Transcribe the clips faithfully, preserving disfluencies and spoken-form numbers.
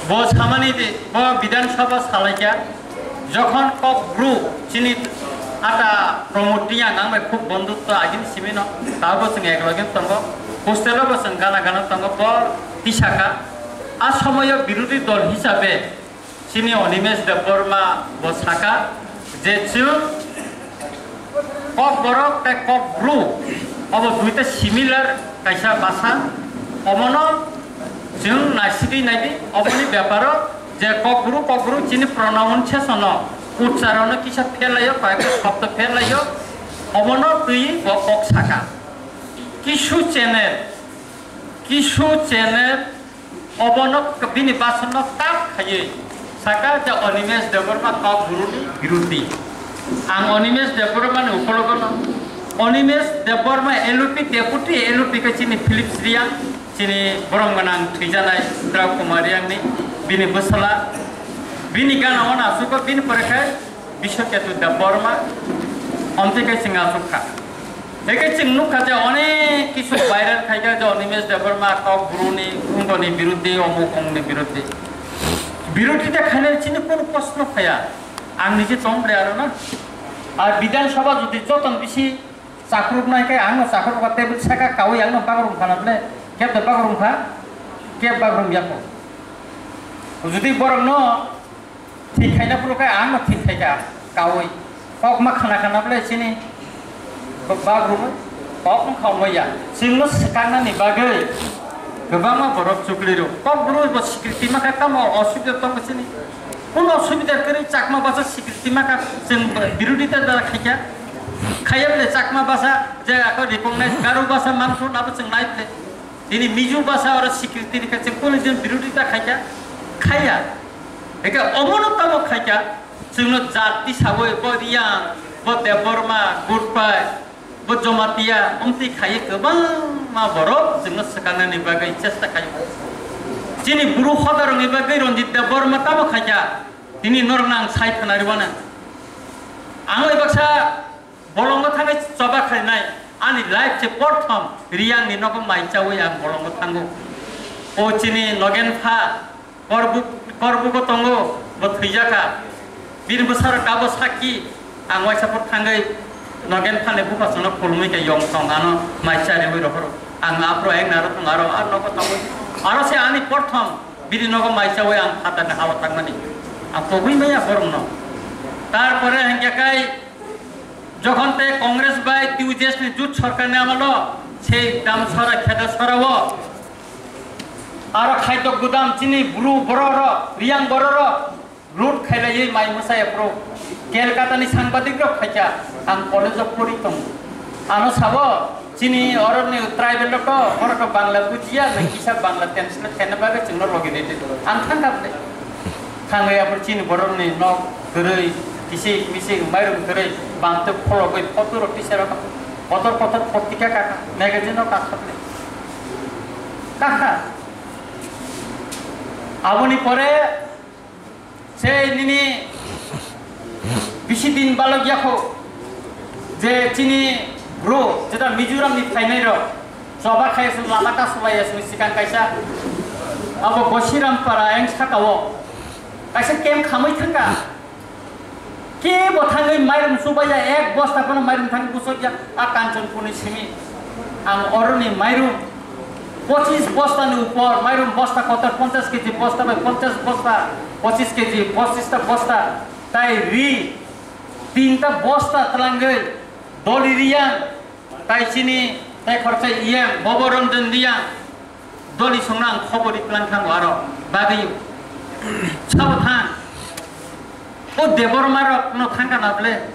Bo samani di, bo Bidhan Sabha salaikha, jokhon Kokbru chini ata Pramod Reang ang bai khub bondhutto agini simino, tabo chwng ekloge tongo, hostel o bo chwng gana gana tongo, bo tisaka. A somoyo birodhi dol hisabe chini Animesh Debbarma bo saka je chwng Kokborok tei Kokbru obo duita similar kaisa basa. Omono chwng naisigwi naidi, oboni beparo je Kokbru, Kokbru chini pronunciation-o, uchcharono kisa phelaio, koyekta shobdo phelaio, omono twi bo kok saka. Kisu channel, kisu channel obono bini basanno tak khaiwi saka je Animesh Debbarma Kokbru ni birodhi. Ang Animesh Debbarma ni ukologo no, Animesh Debbarma L O P deputy L O P khe chini Philips Reang, chini borom gwnang thwijanai Drau Kumar Reang ni bini bwsala, bini gana o no asugo, bini pore khe Biswaketu Debbarma, omtwi khe chwng achuk kha. Heke chwng nukha je onek kisu viral khaikha je Animesh Debbarma Kokbru ni, wngoni biruddhe, omuk omukni biruddhe. Biruddhe ta khainai chini kunu proshno phaiya. Ang nije tong ble aro na. Ar Bidhan Sabha jodi joton bisi chakruk nai khe ang no chakruk ba table saka kawi ang no bagrum khana ble. Keb de bagrum kha, keb bagrum yako. Jodi borok no thik khaina phuru khe ang no thik khaikha kawi. Kok ma khana khana ble chini bagrum kok wng kha wngya. Chwng no swkang nani bagwi kwbangma borok chukli rw. Kokbru bo sikriti ma kha tamo osubida tongo chini. Kuno osubida kwrwi Chakma basa sikriti ma kha chwng birodita da khaikha. Khaiya ble Chakma basa je ako recognize Garo basa mansun abo chwng nai ble. Tini Mizo basa oro sikriti ni kha chwng kunu din birodita khaikha, khaiya. Eke omono tamo khaikha, chwngno jat tisawi bo Reang, bo Debbarma, Gutpai, bo Jomatia, omtwi khaiwi kwbangma borok chwngno swkangnani bagwi chesta khaio. Chini buru hodarokni bagwi Ranjit Debbarma tamo khaikha, tini norokno ang sai khwnariwana. Ang bai baksa Bolongo thangwi choba khlainai, ani life se porthom Reang ni nogo mai chawi ang bolongo thango. O chini Nogen pha, Korbuk, Korbugo tongo, bo thwijaka. Bini bwsarok abo sakki, ang waisa phur thangwi Nogen pha ni bupha chwngno khulumwi khe yong tong ano mai chariwi rohoro. Ang aphuru ek naro thung aro ar nogo tongwi. Aro se ani porthom bini nogo mai chawi ang phatar ni hao thangmani. Ang kobwi maya borokno. Tarpore hingke kai Jokhon tei Congress bai T U J S ni jut sorkar ni amolo sei Damsora Khedasora o aro khaidok gudam chini bru borok rok, Reang borok rok loot khailaiwi mai mwsai aphuru Kolkata ni sangbadik rok phaikha, ang college o pori tongo. Ano sabo chini oro ni tribal rok to, borok to Bangla bujiya, nang kisa Bangla translate khaina bagwi chwngno logi ridi. Ang thangkha bwle. Thangwi aphuru chini borokni nok kwrwi, kisik misik mairum kwrwi, bamtwi phologwi photo rok tisai rok kotor kotor potrika kakha, magazine rok kakha bwle. Kakha. Aboni pore se nini bisi din balok yakho je chini bro jeta Mizoram ni phainai rok choba khai se lama kasulai se sikang kaisa abo Bosiram para eng saka o kaisa camp khamwi thangka. Kebo thangwi mairum chubaiya, ek bosta phano mairum thangwi busokya, a Kanchanpurni simi. Ang oroni mairum pochis bosta ni upor, mairum bosta kotor ponchash keji, bosta bai ponchash bosta, pochis keji, pochis ta bosta, tai ri tinta bosta twlangwi doli riyang. Tai chini, tai khoroksa iyang, bobo Ranjan Reang, doli songno ang khobor ri tlang thango aro bagwi sabo thang. O Debbarma rok no thangka na bwle?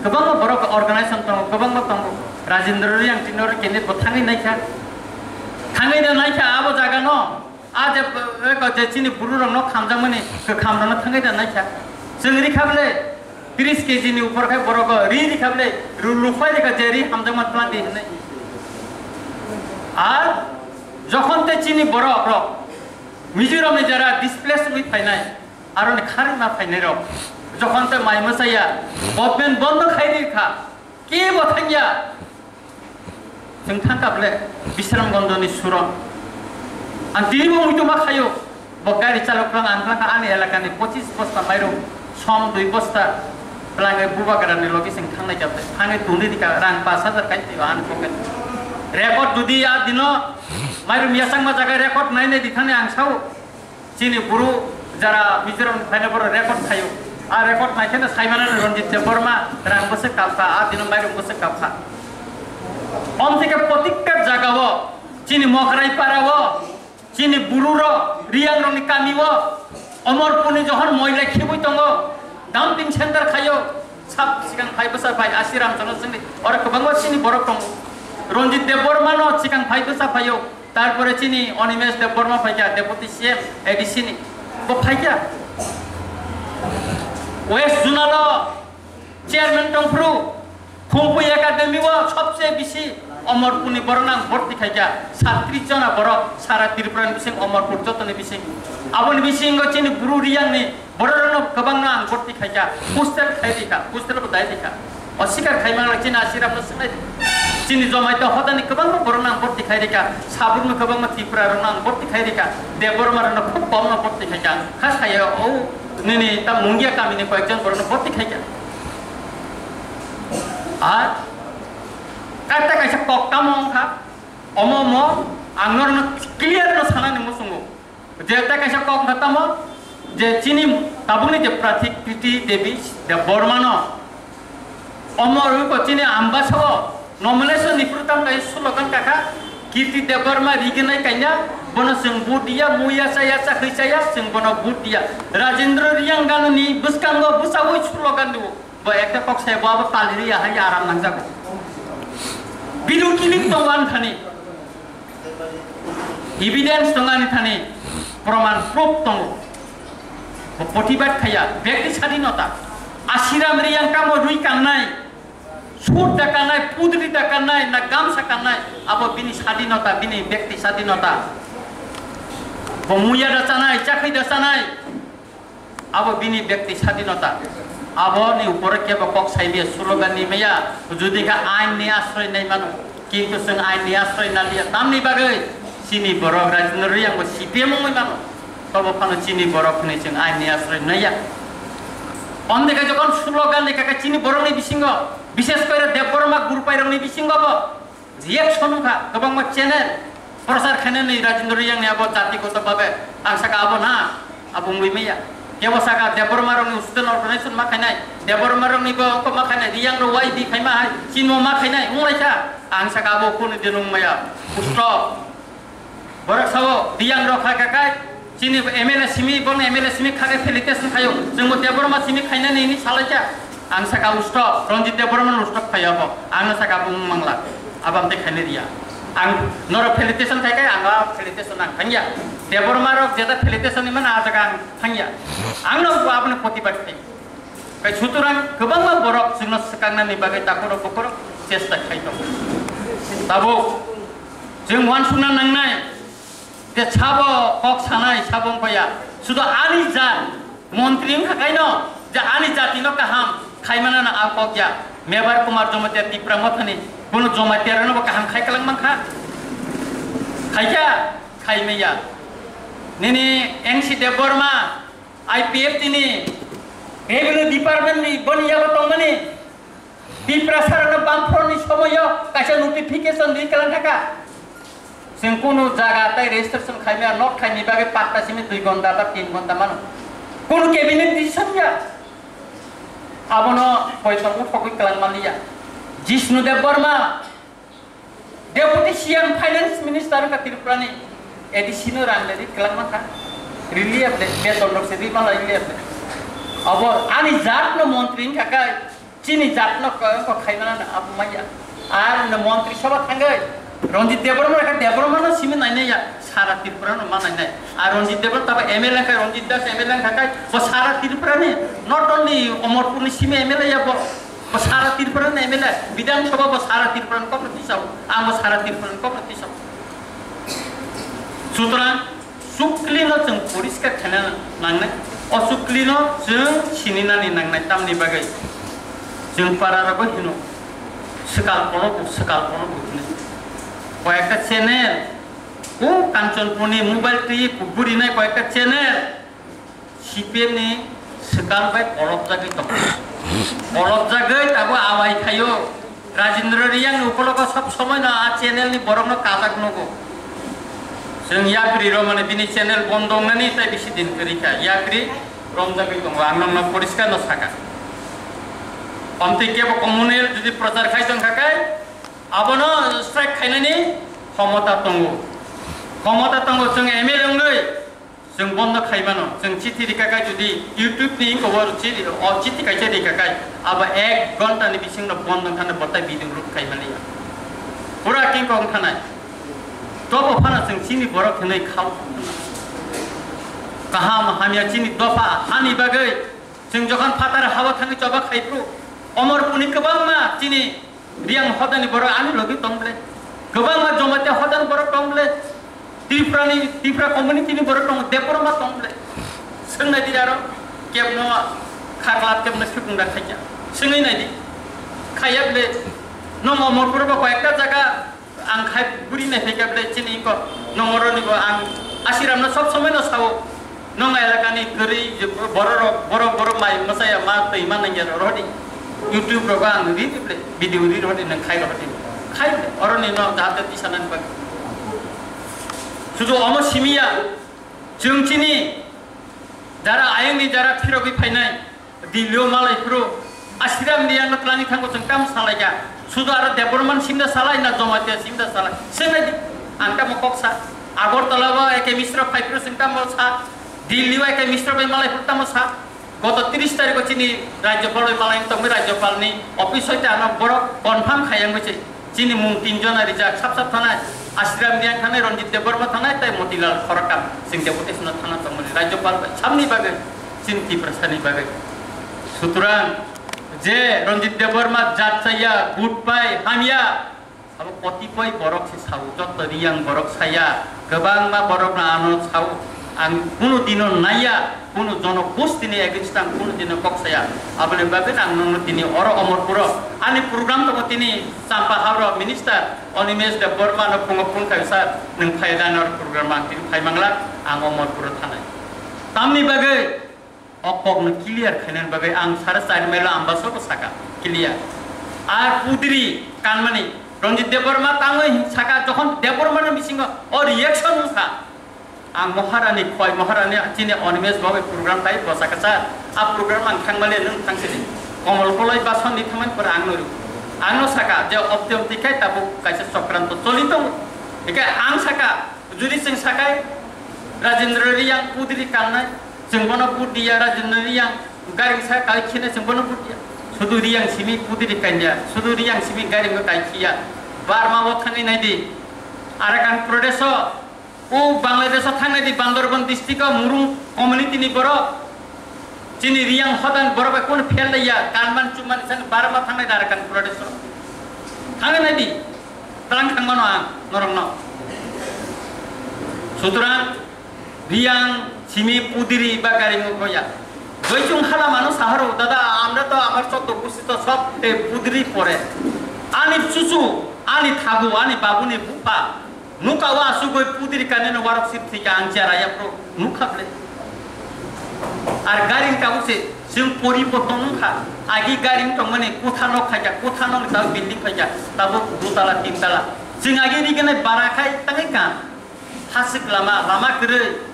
Kwbangma borok organization tongo, kwbangma tongo. Rajendra Reang tini oro candidate bo thangwi naikha. Thangwi da naikha abo jaga no. A je, eko je chini buru rok no khamjakmani, kwkham rok no thangwi da naikha. Chwng ri kha bwle, tris keji ni upor khai borok o ri ri kha bwle, ru lukhwai ri kha je ri hamjakma twlang di hinwi. Ar jokhon te chini borok rok Mizoram ni jara displace wngwi phainai, aroni kharwi ma phainai rok, jokhon te mai mwsaya, government bondo khai ri kha, kebo thangya. Chwng thangkha bwle Bisramganjni suro. Ang tini bo muitu ma khaio. Bo gari chalok rang ang lang ani elakani pochis bosta mairum, som dui bosta, belai bubagrani logi sing thangnai jabde. Thangwi tuni dika rang pas hajar kai tio ani pocket. Record dudi a dino mairum yasang ma jaga record nai nai dikhani ang sao. Chini buru jara Mizoram phaina boro record khayo. A record nai kheno saimana Ranjit Debbarma rang bwswk kapkha, a dino mairum bwswk kapkha. Om thike protikta jagao chini Mokrai parao chini buru rok Riyang rokni kamio Omorpurni johon moila khibui tongo, dumping center khayo. Sab sikang phai bwsa phai Asi Ramchandra singni oro kwbangma chini borok tongo. Ranjit Debbarma no sikang phai bwsa phaio. Tarpore chini Animesh Debbarma phaikha, Deputy C M, A D C ni. Bo phaikha. West Zonal o chairman tongphuru, Khumpui Academy o sobse bisi Omorpurni borok nang borti khaikha, satris jona borok sara Tripura ni bising Omorpur jotoni bising. Aboni bisingo chini buru Riyang ni borok rokno kwbangno ang borti khaikha, hostel khai rikha, hostel bo dai rikha. Osikar khai manglak chini Asi Ram no swngnai. Chini Zomaito hodani kwbangma borok nang borti khai rikha, Sabrumni kwbangma Tripura rok nang borti khai rikha, Debbarma rok no khub kom no borti khaikha. Kha saya o nini ta Mungia kamini koyekjon borok no borti khaikha. Ar katta kaisa kok tamo wngkha, omo omo ang norokno clear no sanani muchungo. Je ta kaisa kok wngkha tamo, je chini tabukni je Prathi Kriti Devi Debbarma no omo rwiko chini Ambasa o nomination ni phuru tam kai slogan kakha, Kirti Debbarma riginai kaina, bono chwng vote diya, muya chaya, chakri chaya, chwng bono vote diya. Rajendra Riyang ganani bwskango bwsaui slogan diwo. Bo ekta kok sai bo abo pali ri ahai aram nangjago. Video clip tongo ani thani. Evidence tongo ani thani. Proman proof tongo. Bo protibad khaya. Bekti sadinota. Asi Ram Riyang kamo rui kannai. Sut da kannai, pudri da kannai, na gamsa kannai. Abo bini sadinota, bini bekti sadinota. Bo muya da chanai, chakri da chanai. Abo bini bekti sadinota. Aboni upore kebo kok sai maya, slogan ni maya, judi kha ain ni asroi nai mano. Kintu chwng ain ni asroi na liya. Tamni bagwi chini borok Rajendra Riyang bo C P M wngwi mano. Tobo phano chini borok hwnwi chwng ain ni asroi naiya. Omdekhe jokon slogan ni kaka chini borok ni bisingo, bishes kore Debbarma Gurpai rok ni bisingo bo reaction wngkha, kwbangma channel prochar khainani Rajendra Riyang ni abo jatigoto babe, ang saka abo na, abo wngwi maya. Kebo saka Debbarma rokni student organization ma khainai, Debbarma rokni bo ongko ma khainai, Riyang rok Y B khaima hai, chinmo ma khainai, wnglaikha, ang saka abo kunu din wngmaya, stop. Borok sao, Riyang rok kha kha kai, chini M L A simi, bon M L A simi kha khe felicitation khayo. Chwngbo Debbarma simi khainani hini salaikha. Ang saka usto, Ranjit Debbarma usto khayo bo. Ang saka bung mangla. Abam te khaini riya. Ang noro felicitation khai kai, ang felicitation ang thangya. Debbarma rok jeta felicitation ni mana ajak ang thangya. Ang no bo aboni protibad khai. Kai sutorang kwbangma borok chwngno swkangnani bagwi takhorok bokhorok chesta khai tongo. Tabuk chwng uansukna nangnai je sabo kok sanai sabo wngkha ya. Sudo ani jat montri wngkha kaino je ani jatino kaham khaimanano a kok ya. Mebar Kumar Jamatia Tipra Mothani bono Jamatia rokno bo kaham khai kwlang mankha. Khaikha, khaimaya. Nini N C Debbarma I P F T ni Revenue Department ni boni yago tongmani Tiprasa rokno bumper ni somoyo kaisa notification ri kalang thaka. Chwng kunu jaga tai registration khaimya nok khaini bagwi patta simi dui gonta ba tin gonta mano. Kunu cabinet decision ya. Abono poito uthogwi kalang manliya. Jishnu Debbarma Deputy C M Finance Minister wngkha Tripura ni, A D C no rang le ri kwlangma kha. Relief de, beton rok se ri mala relief de. Abo ani jat no montri wngkha kai, chini jat no ko, ko khaimana no abo maya. Ar no montri sabha thangwi Ranjit Debbarma kha Debbarma no simi nainai ya, sara Tripura no ma nainai. Ar Ranjit Debbarma taba M L A kha, Ranjit Das M L A kha kai, bo sara Tripura ni, not only Omorpur ni simi M L A ya bo. Bo sara Tripura ni M L A, Bidhan Sabha bo sara Tripura ni kokno tisao, ang bo sara Tripura ni kokno tisao. Sutrang, sukli no chwng poriskar khaina nangnai, o sukli no chwng sini nani nangnai, tamni bagwi chwng para rogo hino, swkal polo bo, swkal polo bo hino. Koyekta channel, O Kanchanpurni mobile twi kuburi nai koyekta channel C P M ni swkang bai kolopjagwi tongo. Kolopjagwi tabuk awai khaio. Rajendra Riyang ni ukologo sob somoi no a channel ni borok no kajak nugo. Chwng yapri romani bini channel bondo wngnani tai bisi din kwrwi kha. Yapri romjagwi tongo. Ang nokno poriskar no sakha. Omtwi kebo communal jodi prochar khai tongkha khe abono strike khainani khomota tongo. Khomota tongo chwng M L A wngwi. Chwng bondo khai mano, chwng chithi rika kai jodi YouTube ni kobo chithi, o chithi kaisa rika kai, abo ek ghonta ni bising no bondo thani botai video lut khai mani ya. Pura king kong thanai. Tobo phano chwng chini borok hinwi khao. Kaham hamya chini dopha hani bagwi chwng jokhon phatar habo thangwi choba khai phru. Omorpur ni kwbangma chini Riyang hodani borok ani logi tong ble. Kwbangma Jamatia hodani borok tong ble. Tripura ni, Tripura community ni borok tong, Debbarma tong ble. Swngnai di aro kebno khaklap kebno sukung da khaikya. Swngwi nai di. Khaiya ble. Nong Omorpur bo koyekta jaga ang khai buri nai phaikya ble chini ko nong oroni bo ang Asiram no sob somoi no sao. Nong elakani kwrwi je bororok, borok, borok mai mwsaya ma twi ma nangya rohdi. YouTube rogo ang ri di ble, video ri rohdi nang khai rohdi. Khai ble, oroni no jahate tisanan bag. Sudu omo simiya, chwng chini jara ayangni jara phirogwi phainai. Delhi o malai phuru, Asiram Riyang no twlangwi thango chwng tamo salai kha. Sudu aro Debbarma ni simda salai na Jamatia simda salai. Swngna di, ang tamo kok sa. Agartala o A K Mishra phai phuru chwng tamo sa. Delhi o A K Mishra bai malai phuru tamo sa. Goto tris tarikh o chini Rajyapal bai malai tongwi Rajyapal ni office hoite ano borok confirm khayang bai se. Chini mung tin jona rijak, sap sap thanai, Asiram Riyang thanai, Ranjit Debbarma thanai, tai Motilal Khorakam, chwng deputation no thana tongmani, Rajyapal bai, samni bagwi, chini Tiprasani bagwi. Sutrang, je Ranjit Debbarma jat chaya, good pai, hamya, abo kotipoi borok se sao, jotto Riyang borok saya, kwbangma borok no ano sao, ang kunu dino naiya, kunu jono gostini against ang kunu dino kok saya, aboni bagwi ang nongno tini oro Omorpuro, ani program tongo tini, Champa Habro Minister Animesh Debbarma no phungo phone khai, "Sir, nwng phai da nor program ang tini phai mangla, ang o Morpuro thanai." Tamni bagwi o kokno clear khainani bagwi ang sara chari mailo Ambasa bo saka clear. Ar pudri kanmani Ranjit Debbarma tangwi saka, jokhon Debbarma ni bisingo o reaction wngkha. Ang Maharani, Khwai Maharani, chini Animesh babai program tai bwsakha sa, a program ang thangmani nwng thangsidi. Komol koloi bason di thangmani pore ang nori. Ang no saka je opti opti khai tabuk kaisa chokranto choli tongo. Hingke ang saka, judi chwng sakai Rajendra Riyang pudri kannai, chwng bono pud diya Rajendra Riyang, garing sa kai khina chwng bono pud diya. Sudu Riyang simi pudri kanya, sudu Riyang simi garing kai khiya. Barma o thangwi nai di. Arakan Pradesh o O Bangladesh o thangnai di Bandarban district o Murung community ni borok chini Riyang hodan borok bai kunu phel lai ya, kanman chuman san barma thangnai di Arakan Pradesh o. Thangnai di, tang thangmano ang norok no. Sutrang Riyang simi pudiri ba gari ngo ya. Goichung hala manu saharo dada, আমরা তো আমার চোদ্দ গোষ্ঠী তো সব এই পুদরি পরে। Ani chuchu, ani thabu, ani babuni bupa. Nuka o asugoi pudiri kanino warok sip thika ang chera yapro nukha ble. Ar garing tabuk se chwng poriborton wngkha. Agi garing tongmani kotha nok khaikha, kotha nok ni tabuk building khaikha, tabuk dutala, tintala. Chwng agi rigene bara khai tangwi kan. Hasik lama, lama kwrwi.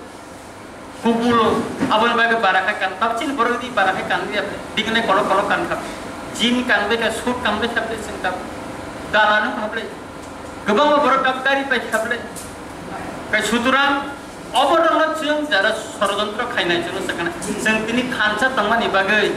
Kubulo, aboni bagwi bara khai kan, tab chini borok di bara khai kan ya, digini kolok kolok kan kha. Jean kan bai kha, suit kan bai kha, chwng tab dala no kha ble. Kwbangma borok tab gari bai kha ble. Kai sutrang, obo rokno chwng jara sorojontro khainai chwngno sakana. Chwng tini thansa tongmani bagwi,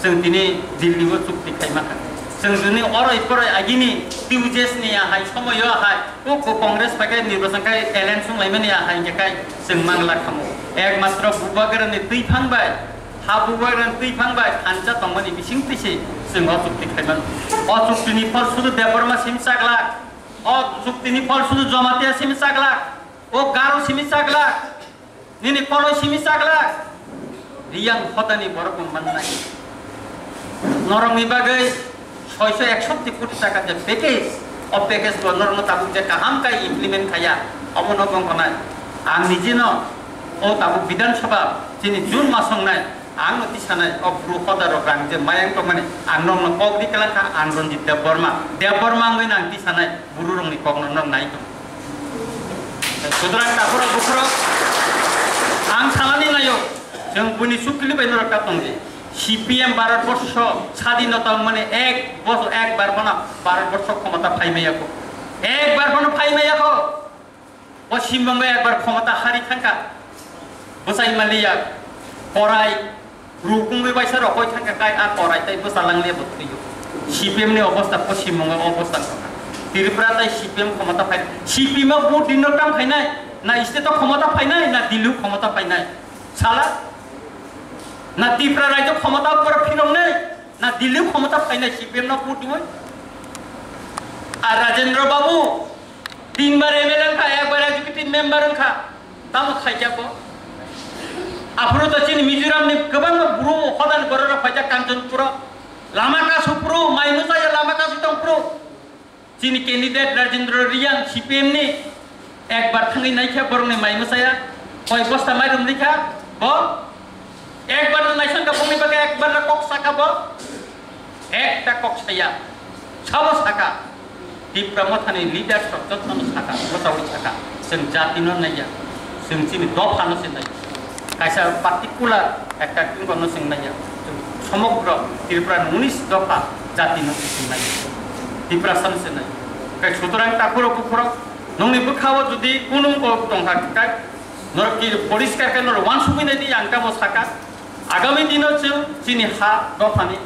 chwng tini Delhi o chukti khaima kha. Chwng tini oroi poroi agini, T U J S ni ahai, somoyo ahai, O ko Congress bai khe nirbachon khai alliance wnglaimani ahai hingkhe khai chwng mangla khamu. Ekmatro Bubagrani twiphang bai, ha Bubagrani twiphang bai thansa tongmani bising twi se chwng o chukti khaimano. O chuktini phol sudu Debbarma simi chaglak, o chuktini phol sudu Jamatia simi chaglak, o Garo simi chaglak. Nini koloi simi chaglak, Riyang hodani borok bo mannai. Norokni bagwi soiso eksoti koti taka je package, o package bo norokno tabuk je kaham kai implement khaiya, Omono bongkha nai. Ang nijino o tabuk Bidhan Sabha chini June mas wngnai, ang no tisanai o bru hoda rok rang je mayang tongmani, ang nokno kok ri kwlangkha, ang Ranjit Debbarma, Debbarma wngwi ang tisanai bru rokni kokno nok nai tong. Sudrang takhurok bukhurok, ang sanani naio, chwng buini sukli bai norok ta tongdi. C P M Bharat borsho sadinota wngmani ek bos-, ek bar phano Bharat borsho khomota phai maya kho. Ek bar phano phai maya kho. Poschim Bongo ekbar khomota hari thangkha. Bwsai maliya, korai, rukungwi baisa rokoi thangkha kai a korai tai bwsa langliya bo thwiyo. C P M ni obostha Poschim Bongo obostha wngkha. Tripura tai C P M khomota phai, C P M o vote dino kam khainai, na state o khomota phainai, na Delhi o khomota phainai. Sala, na Tripura rajyo khomota upor phiroknai, na Delhi khomota phainai C P M no vote diwi. A Rajendra Babu, tinbar M L A wngkha, ekbar executive member wngkha, tamo khaijak bo. Aphuru to chini Mizoram ni kwbangma bru hodani borok rok phaijak Kanchanpur o. Lama kasu phuru, mai mwsaya lama kasu tong phuru. Chini candidate Rajendra Reang C P M ni ekbar thangwi naikha borokni mai mwsaya. Koi bosta mairum likha bo. Ekbar no naisang ka bumi baga ekbar na kok saka bo. Ekta kok saya. Sabo saka. Tipra Mothani leaders rok jotono saka, bwchaui saka. Chwng jati no naiya. Chwng chini dopha no se naiya. Kaisa particular ekta tingko no chwng naiya. Chwng somogro Tripura ni unis dopha jati no se naiya. Tiprasa no se naiya. Kai sutorang takhurok bukhurok nongni bwkhao jodi kunung kok tongkha kai norok ki poriskar khe norok wansugwi nai di ang tamo saka. Agami dino chwng chini ha dophani,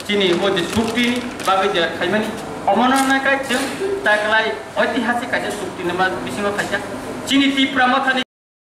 chini o je chukti ni bagwi je khaimani, omono nai kai chwng taklai oitihasik kaisa chukti ni ma bisingo khaijak. Chini Tipra Mothani